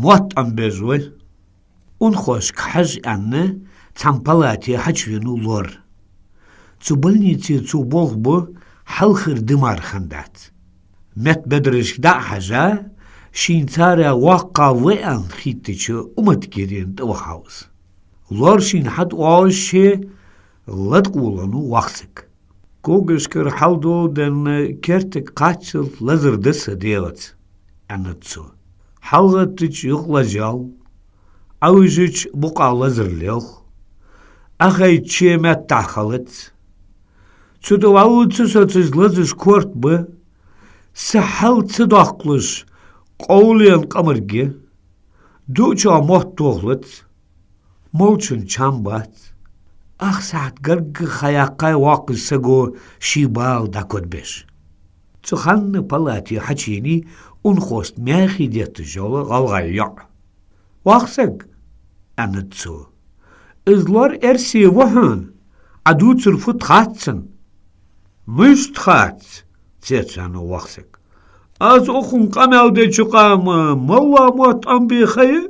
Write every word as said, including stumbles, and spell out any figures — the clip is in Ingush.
«Мотт Ӏомабеш ва унахошка хьажа», — аьнна, цхьан палате хьачувенав лор. Цу больнице цо болх бу хьалхара димар хиннадац. Метта бедарашка дӀа а хьежа, шийна царех воккхагӀа ва аьнна хеттача уматгирена тӀавахав из. Лор шийна хьатӀаоалаш ше латкъа волавеннав воккха саг. «Когашкара хьалдоладенна кертага кхаччалца лазар да са дегӀаца», — аьннад цо. «ХьалгӀаттача юкъ лазаяьл, Ӏовижача букъа лазар лелх, Ӏохайча меттахьа хилац. Цу тӀа вӀалла ца соцаш лазаш корта ба, са хьал ца доаккхалуш къовленна къамарг я, дуачох мотт тохалац, молчун чам бац». Ах сахьат гаргга ха яьккхай воккхача саго ший бала дӀакодабеш. Цу хана палате хьачувенав унахошта маьхе детташ йола гӀалгӀай йоӀ. «Воккха саг, — аьннад цо, — из лор эрсий ва хьона, Ӏа дувцар фуд хац цунна». «Мишта хац?» — цецваьннав воккха саг. «Аз укхунна къамаьл деча юкъа-м моллагӀа мотт Ӏомабе ха я,